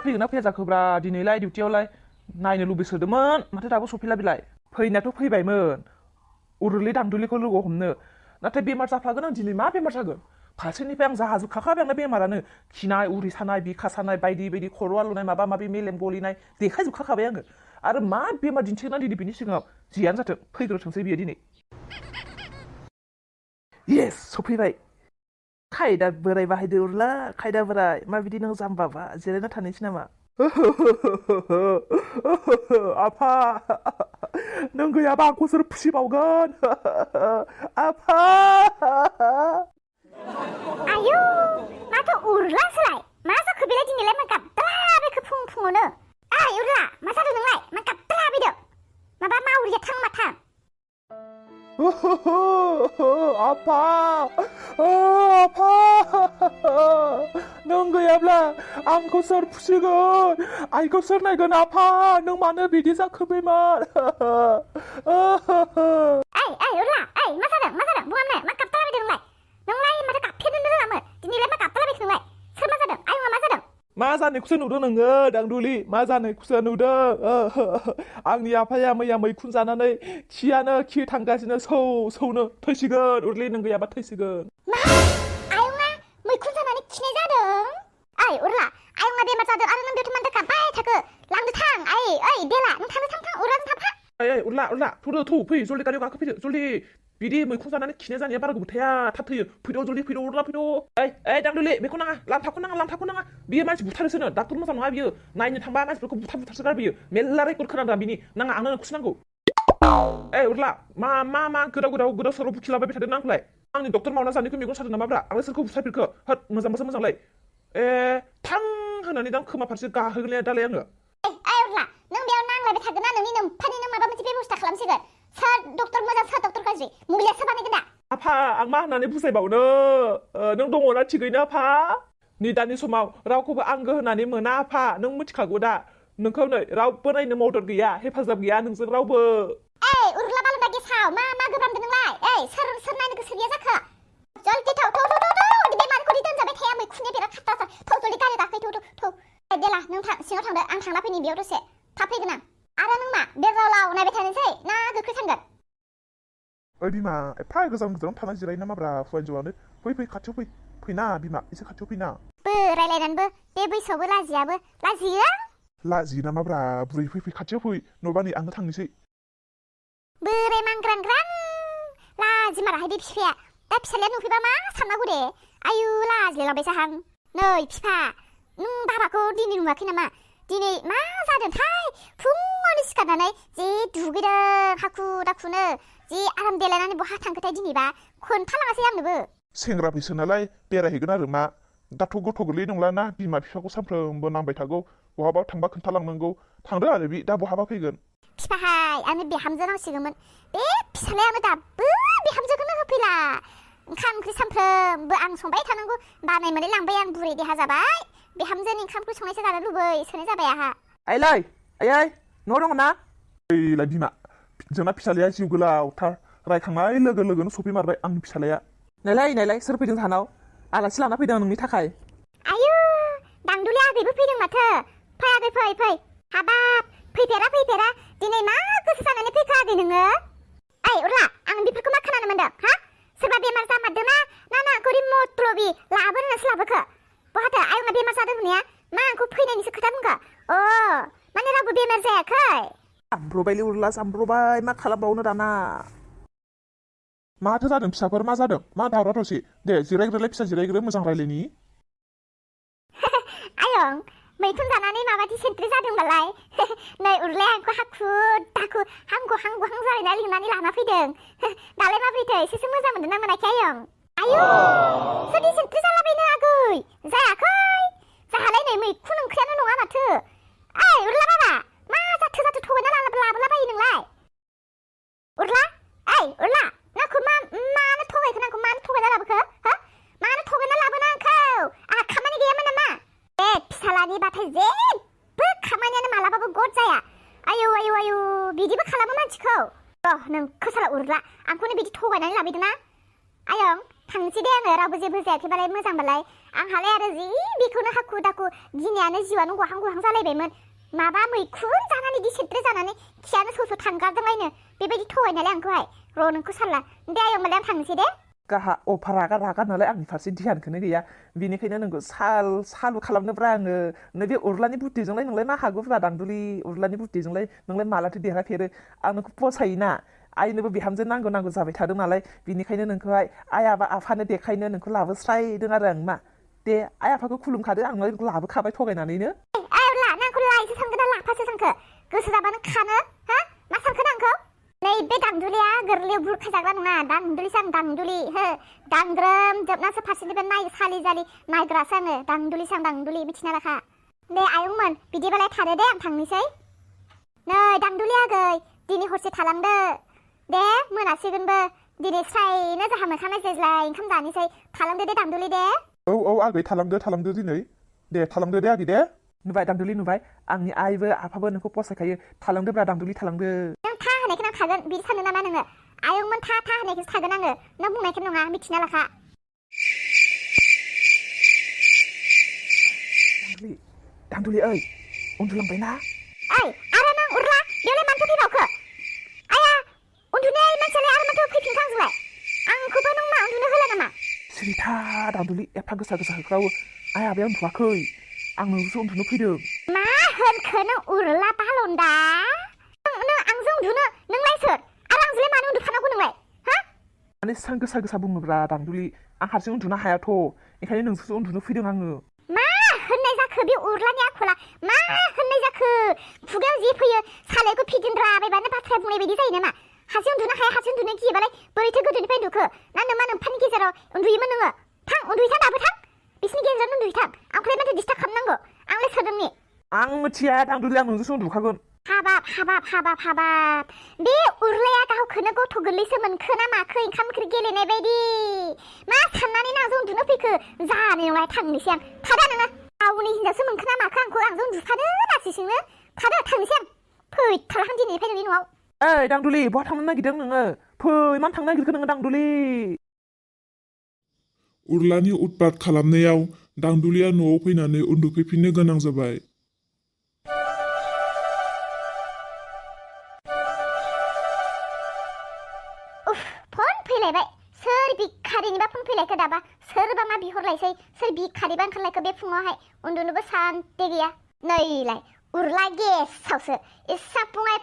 फैगोन ना फैया जाखोब्रा दिनैलाय डिउटियावलाय नायनो लुबैसोदोंमोन माथो दाबो सफैला बिलाय फैनायाथ' फैबायमोन उरुलि दामदुलिखौ लोगो हमनो नाथाय बेमार जाफ्लागोन आं दिनै मा बेमार जागोन फारसेनिफ्राय आं जाहाजोबखाबाय आंना बेमारानो खिनाय उरि सानाय बिखा सानाय बायदि बायदि खर' आलुनाय माबा माबि मेलेम गलिनाय देखायजोबखाबाय आङो आरो मा बेमार दिन्थिगोन दिनै बिनि सिगाङाव जियानो जाथों फैग्रोथोंसै बियो दिनै येस सफैबाय खायदा बोराय बाहायदो उरला खायदा बोराय माबायदि नों जाम्बाबा जिरायना थानोसै नामा आफा नों गैयाबा आंखौ सोर फिसिबावगोन आफा आयौ माथो उरलासोलाय मा जाखो बेलाय दिनैलाय मा गाबद्राबायखो फुङावनो ओइ उरला मा जादों नोंलाय मा गाबद्राबायदों माबा मावरिया थां मा थां आफा आफा नों गैयाब्ला आंखौ सोर फिसिगोन आइखौ सोर नायगोन आफा नों मानो बिदि जाखो बेमार उरला मा जादों बुङामनो मा गाबद्राबायदों नोंलाय माथो गाबफेरनो रोङामोन दिनैलाय मा गाबद्राबायखो नोंलाय सोर मा जादों आयंआ मा जादों मा जानायखौसो नुदों नोङो दांदुलि मा जानायखौसो नुदों आंनि आफाया मैया मैखुन जानानै खियानो खि थांगासिनो सौनो थैसिगोन उरलि नों गैयाबा थैसिगोन मा आयंआ मैखुन जानानै खिनाय जादों उरला आयंआ बेमार जादों आरो नों बेयावथ' मानोथो गाबबाय थाखो लांदो थां देला नों थां उरलाजों थांफा उरला थौ फै जल्दि गारियाव गाखो फैदो जल्दि बिदि मैखुन जानानै खिनाय जानाया बारा गोबाव थाया थाब थैयो फैदो जल्दि फैदो उरला फैदो दांदुलि बेखौ नाङा लांथाखौ नाङा बियो मानसि बुथारोसोनो डाक्टर मोजां नङा बियो नायनो थांबा मानसिफोरखौ बुथारसो गारबोयो मेल्ला रेकर्ड खोनादों बिनि नाङा आंनो नोंखौसो नांगौ उरला मा गोदाव सोराव बुखिलाबाय थादों आंखौलाय आंनि डक्टर मावना जानायखौ मेगन सादों नामाब्रा आंलाय सोरखौ बुथारफेरखो होद मोजांलाय थां होनानै दां खोमा फारसे गाहोगोनलाय दालाय आङो उरला नों बेयाव नांलायबाय थागोन ना नोंनि नोम्फानिनो माबा मोनसे बेबस्था खालामसिगोन सोर डक्टर मोजां सोर डक्टर गाज्रि मुलियासो बानायगोन दा आफा आं मा होननानै बुजायबावनो नों दङना थिगैनो आफा नै दानि समाव रावखौबो आंगो होननानै मोना आफा नों मिथिखागौ दा नोंखौ नै रावबो नायनो मदद गैया हेफाजाब गैया नोंजों रावबो उरला बालुदा गेसाव मा गोब्रामदों नोंलाय सोर नायनो गोसो गैया जाखो जल्दि थौ बेमारखौ दोनजाबाय थाया मैखुननि बिराद खाथार थौ जल्दि गारि गाखोै थौ देला नों सिङाव थांदो आं थांना फैनि बेयाव दसे थाब फैगोन आं आरो नों मा बेरालाव नायबाय थानोसै ना गोख्रै थांगोन बिमा एफा गोजानाव थाना जिरायो नामाब्रा फुवानजौआनो फै खाथियाव फैना बिमा एसे खाथियाव फैना रायलायनानैबो बे बैसोआवबो लाजियो लाजियो नामाब्रा बुरै फै खाथियाव फै नङाबा नै आंनो थांनोसै बोराय मांग्रांग्रां लाजिमाराहाय बे बिफाया दा फिसालाया नुफैबा मा साननांगौ दे आयु लाजिलायलांबाय साहां नै बिफा नों बाबाखौ दिनै नुवाखै नामा दिनै मा जादोंथाय फुङावनो सिखारनानै जि दुगैदों हाखु दाखुनो जि आराम देलायनानै बहा थांखोथाय दिनैबा खोन्थालाङासै आंनोबो सेंग्रा बैसो नालाय बेरायहैगोन आरो मा दाथ' गथ' गोरलै नंलाना बिमा बिफाखौ सानफ्रोमबो नांबाय थागौ बहाबा थांबा खोन्थालांनांगौ थांदो आरो दा बहाबा फैगोन बिफाहाय आंनो बिहामजो नांसिगौमोन बे फिसालायानो दाबो बिहामजोखौनो होफैला ओंखाम ओंख्रि सानफ्रोमबो आं संबाय थानांगौ बानाय मोनलाय लांबाय आं बुरै देहा जाबाय बिहामजोनि ओंखाम ओंख्रि संनायसो जानो लुबैसोनाय जाबाय आहा आइलाय न' दङ ना ओइलाय बिमा जोंना फिसालाया जिउ गोलावथार रायखांनाय लोगो लोगोनो सफैमारबाय आंनि फिसालाया नायलाय सोर फैदों सानाव आलासि लाना फैदों नोंनि थाखाय आयु दांदुलि आगैबो फैदों माथो फै हाबाब फैफेरा दिनै मा गोसो जानानै फैखो आगै नोङो उरला आं बेफोरखौ मा खोनानो मोनदों सोरबा बेमार जामारदों ना गरिब मत्लबि लाबोनो होननासो लाबोखो बहाथो आयंआ बेमार जादों होननाया मा आंखौ फैनायनिसो खोथा बुंखो माने रावबो बेमार जायाखै जामब्रबायलै उरला जामब्रबाय मा खालामबावनो दाना माथो जादों फिसाफोर मा जादों मा दावराव-दावसि दे जिरायग्रोलाय फिसा जिरायग्रो मोजां रायलायनि आयं मैखुन जानानै माबादि सेन्ट्रि जादोंबालाय नै उरलाया आंखौ हाखु दाखु हांगु जालायना लिंनानै लाना फैदों दालाय माबोरैथो एसेसो मोजां मोनदों ना मोनाखै आयु सोरनि सेन्ट्रि जालाबायनो आगै जायाखै जाहालाय नै मैखुन ओंख्रियानो नङा माथो उरला बाबा मा जाथो थगायना लाबोलाबायो नोंलाय उरला नांखौ मानो थगायखो नांखौ मानो थगायना लाबोखो मानो थगायना लाबोना आंखौ आंहा खामानि गैयामोन नामा बे फिसालानि बाथाय जेबो खामानियानो मालाबाबो गद जाया आयु बिदिबो खालामो मानसिखौ नोंखौ साला उरला आंखौनो बिदि थगायनानै लाबोदों ना आयं थांनोसै दे आङो रावबो जेबो जायाखैबालाय मोजांबालाय आंहालाय आरो जि बेखौनो हाखु दाखु गिनायानो जिउआनो गहां गहां जालायबायमोन माबा मैखुन जानानै दिसेट्रे जानानै खियानो सौसौ थांगारदोंलायनो बेबायदि थगायनालाय आंखौहाय र' नोंखौ सारला दे आयं होमबालाय आं थांनोसै दे गाहा अफार रागा नालाय आंनि फारसे ध्यानखौनो गैया बेनिखायनो नोंखौ सालु खालामनोब्रा आङो नैबे उरलानि बुद्धिजोंलाय नोंलाय मा हागौब्रा दांदुलि उरलानि बुद्धिजोंलाय नोंलाय मालाथो देरहाफेरो आं नोंखौ फसायोना आइनोबो बिहामजो नांगौ जाबाय थादों नालाय बेनिखायनो नोंखौहाय आइ आबा आफानो देखायनो नोंखौ लाबोस्रायदों आरो आं मा दे आइ आफाखौ खुलुमखादो आं नोंखौ लाबोखाबाय थगायनानैनो आयला नांखौ लायसो थांगोन ना लाफासो थांखो गोसो जाबानो खानो हा मा सानखो नांखौ नै बे दांदुलिया गोरलैयाव बुरखाजाग्रा नङा दांदुलिसो आं दांदुलि हो दांग्रोम जोबनासो फारसेनिफ्राय नाय सालि जालि नायग्रासो आङो दांदुलिसो आं दांदुलि मिथिना लाखा दे आयंमोन बिदिबालाय थादो दे आं थांनोसै नै दांदुलि आगै दिनै हरसे थालांदो दे मोनासिगोनबो दिनै स्रायनो जाहा मोखां नायज्लाय ओंखाम जानोसै थालांदो दे दांदुलि दे औ आगै थालांदो दिनै दे थालांदो दे आगै दे नुबाय दांदुलि नुबाय आंनि आइबो आफाबो नोंखौ फसायखायो थालांदोब्रा दांदुलि थालांदो नों था होनायखौ आं थागोन बिदि सानो नामा नोङो आयंमोन था होनायखौसो थागोन आङो नों बुंनायखौ नङा मिथिना लाखा दांदुलि ओइ उन्दुलांबायना ओइ आरो नों उरला बेयावलाय मानोथो फैबावखो आया उन्दुनाय मानसियालाय आरो माथो फैफिनखांजोबबाय आंखौबो नों मा उन्दुनो होला नामा सिरिथा दांदुलि एफा गोसा होख्रावो आइ आबाया उन्दुवाखै आं नोंसो उन्दुनो फैदों मा होनखो नों उरला बालन्दा नों आंजों उन्दुनो नोंलाय सोर आरो आंजोंलाय मानो उन्दुफानांगौ नोंलाय हा माने एसां गोसा बुङोब्रा दांदुलि आं हारसिं उन्दुनो हायाथ' ओंखायनो नोंसोरसो उन्दुनो फैदों आङो मा होननाय जाखो बे उरलानि आखला मा होननाय जाखो खुगायाव जि फैयो सालायखौ फिदिंद्राबायबानो बाथ्राया बुंनाय बायदि जायो नामा हारसिं उन्दुनो हाया हारसिं उन्दुनो गियोबालाय बोरैथो गोदोनिफ्राय उन्दुखो ना नोमा नोम्फानि गेजेराव उन्दुयोमोन नोङो थां उन्दुहैथां दाबो थां बिसिनि गेजेरावनो उन्दुहैथां आंखौलाय माथो डिस्टार्ब खालामनांगौ आंलाय सोरदोंनि आं मिथिया दांदुलि आं नोंजोंसो उन्दुखागोन हाबाब बे उरलाया गावखौनो गथ' गोरलैसो मोनखो ना माखो ओंखाम ओंख्रि गेलेनाय बायदि मा साननानै आंजों उन्दुनो फैखो जानाय नङा थांनोसै आं थादा नोङो गावनि हिनजावसो मोनखो ना माखो आंखौ आंजों उन्दुफानो लासिसिंनो थादा थांनोसै आं फैथारहां दिनैनिफ्राय नोंनि न'आव ओइ दांदुलि बहा थांनो नागिरदों नोङो फै मानो थांनो नागिरखो नोङो दांदुलि उरलानि उत्पात खालामनायाव दांदुलिया न'आव फैनानै उन्दुफैफिननो गोनां जाबाय फन फैलायबाय सोर भिखारिनिबा फन फैलायखो दाबा सोरबा मा बिहरलायसै सोर भिखारिबा ओंखारलायखो बे फुङावहाय उन्दुनोबो सान्ति गैया नैलाय उरला गेसावसो एसा पुङाय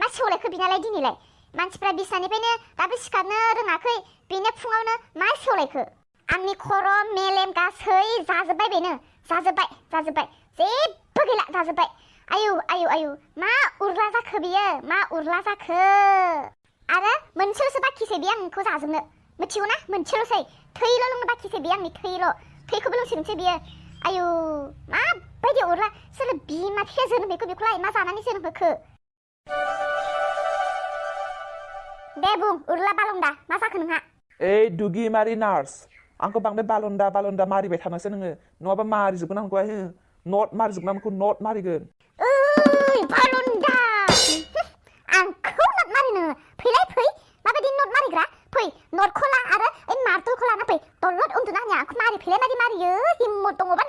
मा सेवलायखो बिनालाय दिनैलाय मानसिफ्रा बिसनानिफ्रायनो दाबो सिखारनो रोङाखै बेनो फुङावनो मा सेवलायखो आंनि खर' मेलेम गासै जाजोब्बाय बेनो जाजोब्बाय जेबो गैला जाजोब्बाय आयु मा उरला जाखो बियो मा उरला जाखो आरो मोनसेल'सो बाखिसै बे आंखौ जाजोबनो मिथिगौ ना मोनसेल'सै थैल' लोंनो बाखिसै बे आंनि थैखौबो लोंसिगोनसै बियो आयु माबायदि उरला सोर बिमा बिफाया जोनोम होखो बेखौलाय मा जानानै जोनोम होखो दे बुं उरला बालन्दा मा जाखो नोंहा ओइ दुगि मारि नार्स आंखौ बांद्राय बालन्दा मारिबाय थानोसै नोङो नङाबा मारिजोबगोन आंखौहाय नट मारिजोबगोन आंखौ नट मारिगोन ओइ बालन्दा आंखौ नट मारिनो फैलाय फै माबायदि नट मारिग्रा फै नटखौ ला आरो ओइ मार्तलखौ लाना फै दलद उन्दुना होनि आंखौ मारिफैलाय मादि मारियो हिम्मत दङबा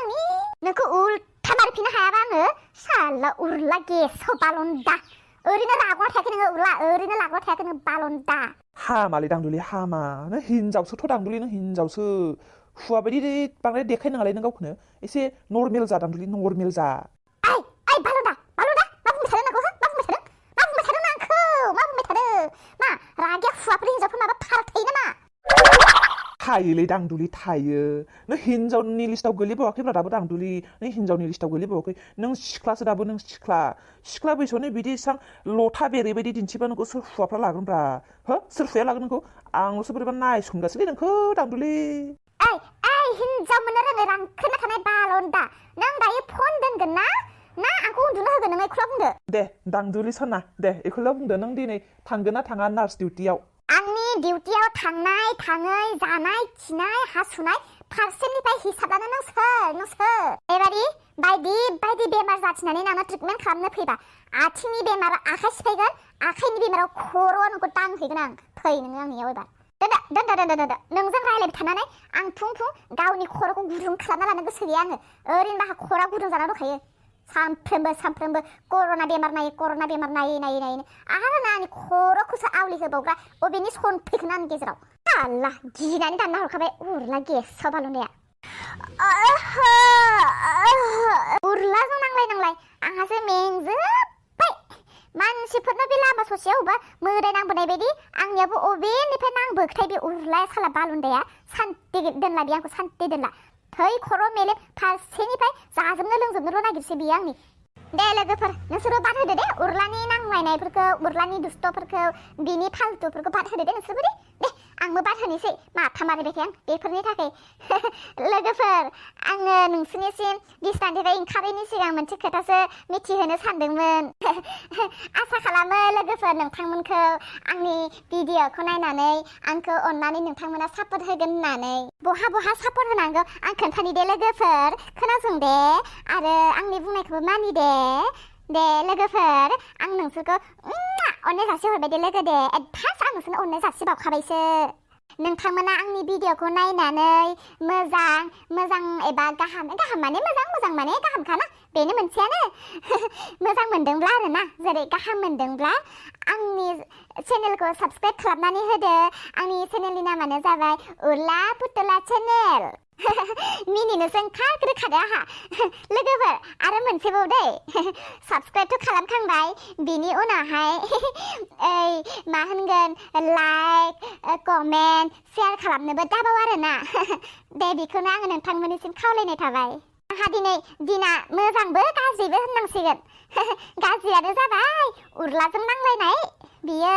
नोंखौ उल्था मारिफिननो हायाबा आङो साला उरला गेसाव बालन्दा ओरैनो रागवा थायाखै नोङो उरला ओरैनो रागवा थायाखै नोङो बालन्दा हामालै दांदुलि हामा नों हिनजावसोथ' दांदुलि नों हिनजावसो हुवा बायदि बांद्राय देखायनाङालै नों गावखौनो एसे नर्मेल जा दांदुलि नर्मेल जा ओइ बालन्दा मा बुंबाय थादों नोंखौ मा बुंबाय थादों आंखौ मा बुंबाय थादों मा रागिया हुवाफोर हिनजावफोर माबा फाराग थायो नामा थायोलै दांदुलि थायो नों हिनजावनि लिस्टाव गोलैबावाखैब्रा दाबो दांदुलि नों हिनजावनि लिस्टाव गोलैबावाखै नों सिख्लासो दाबो नों सिख्ला बैसोआवनो बिदि एसां लथा बेरेबायदि दिन्थिबा नोंखौ सोर हुवाफ्रा लागोनब्रा हो सोर हुवाया लागोन नोंखौ आंल'सो बोरैबा नायसनगासिनो नोंखौ दांदुलि ओइ हिनजाव मोननो रोङै रांखोना थानाय बालन्दा नों दायो फन दोनगोन ना आंखौ उन्दुनो होगोन नोङो एखौल' बुंदो दे दांदुलि सना दे एखौल' बुंदो नों दिनै थांगोन ना थाङा नार्स डिउटियाव आंनि डिउटियाव थांनाय थाङै जानाय खिनाय हासुनाय फारसेनिफ्राय हिसाबानो नों सोर बेबादि बायदि बेमार जाथिनानै नोंनो ट्रिटमेन्ट खालामनो फैबा आथिंनि बेमाराव आखाइ सिफायगोन आखाइनि बेमाराव खर'आव नोंखौ दांहैगोन आं फै नोङो आंनियाव एबार दोनदो नोंजों रायलायबाय थानानै आं फुं गावनि खर'खौ गुदुं खालामना लानो गोसो गैया आङो ओरैनो बाहा खर'a गुदुं जाना दंखायो सानफ्रोमबो कर'ना बेमार नायै आरो ना आंनि खर'खौसो आवलिहोबावग्रा अबेनि सनफैखोना आंनि गेजेराव आल्ला गिनानै दानना हरखाबाय उरला गेसाव बालुन्दाया उरलाजों नांलाय आंहासो मेंजोब्बाय मानसिफोरनो बे लामा ससेयाव बा मोदाय नांबोनाय बायदि आंनियाबो अबेनिफ्राय नांबोखोथाय बे उरलाया साला बालुन्दाया सान्ति दोनला बे आंखौ सान्ति दोनला थै खर' मेलेम फारसेनिफ्राय जाजोबनो लोंजोबनोल' नागिरसै बियो आंनि दे लोगोफोर नोंसोरबो बाद होदो दे उरलानि नांलायनायफोरखौ उरलानि दुस्थ'फोरखौ बिनि फालतुफोरखौ बाद होदो दे नोंसोरबो दे आंबो बाद होनोसै माथा मारिबाय थायो आं बेफोरनि थाखाय लोगोफोर आङो नोंसोरनिसिम बिसनानिफ्राय ओंखारैनि सिगां मोनसे खोथासो मिथिहोनो सानदोंमोन आसा खालामो लोगोफोर नोंथांमोनखौ आंनि भिडिअखौ नायनानै आंखौ अननानै नोंथांमोना सापर्ट होगोन होननानै बहा सापर्ट होनांगौ आं खोन्थानि दे लोगोफोर खोनासं दे आरो आंनि बुंनायखौबो मानि दे लोगोफोर आं नोंसोरखौ अननाय जासि हरबाय दे लोगो दे एडभान्स आं नोंसोरनो अननाय जासि बावखाबायसो नोंथांमोना आंनि भिडिअखौ नायनानै मोजां एबा गाहाम माने मोजां माने गाहामखाना बेनो मोनसेयानो मोजां मोनदोंब्ला आरोना जेरै गाहाम मोनदोंब्ला आंनि चेनेलखौ साबस्क्राइब खालामनानै होदो आंनि चेनेलनि नामानो जाबाय उरला पुतला चेनेल मिनिनोसो ओंखारग्रोखादो आंहा लोगोफोर आरो मोनसेबाव दै साबस्क्राइबथ' खालामखांबाय बिनि उनावहाय मा होनगोन लाइक कमेन्ट शेयार खालामनोबो दाबाव आरोना दे बेखौनो आङो नोंथांमोननिसिम खावलायनाय थाबाय आंहा दिनै दिना मोजांबो गाज्रिबो होननांसिगोन गाज्रियानो जाबाय उरलाजों नांलायनाय बियो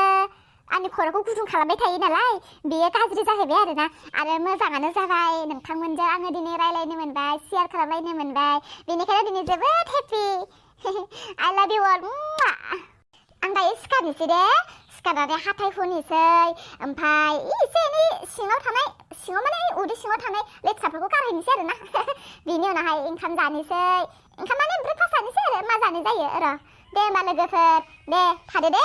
आंनि खर'खौ गुदुं खालामबाय थायो नालाय बेयो गाज्रि जाहैबाय आरो मोजाङानो जाबाय नोंथांमोनजों आङो दिनै रायलायनो मोनबाय शेयार खालामलायनो मोनबाय बेनिखायनो दिनै जोबोद happy I love you all आं दायो सिखारनोसै दे सिखारनानै हाथाय हुनोसै ओमफ्राय एसे एनै सिङाव माने उदै सिङाव थानाय लेथ्राफोरखौ गारहैनोसै आरोना बिनि उनावहाय ओंखाम जानोसै ओंखाम माने ब्रेकफास्ट जानोसै आरो मा जानो जायो र' दे होमबा लोगोफोर दे थादो दे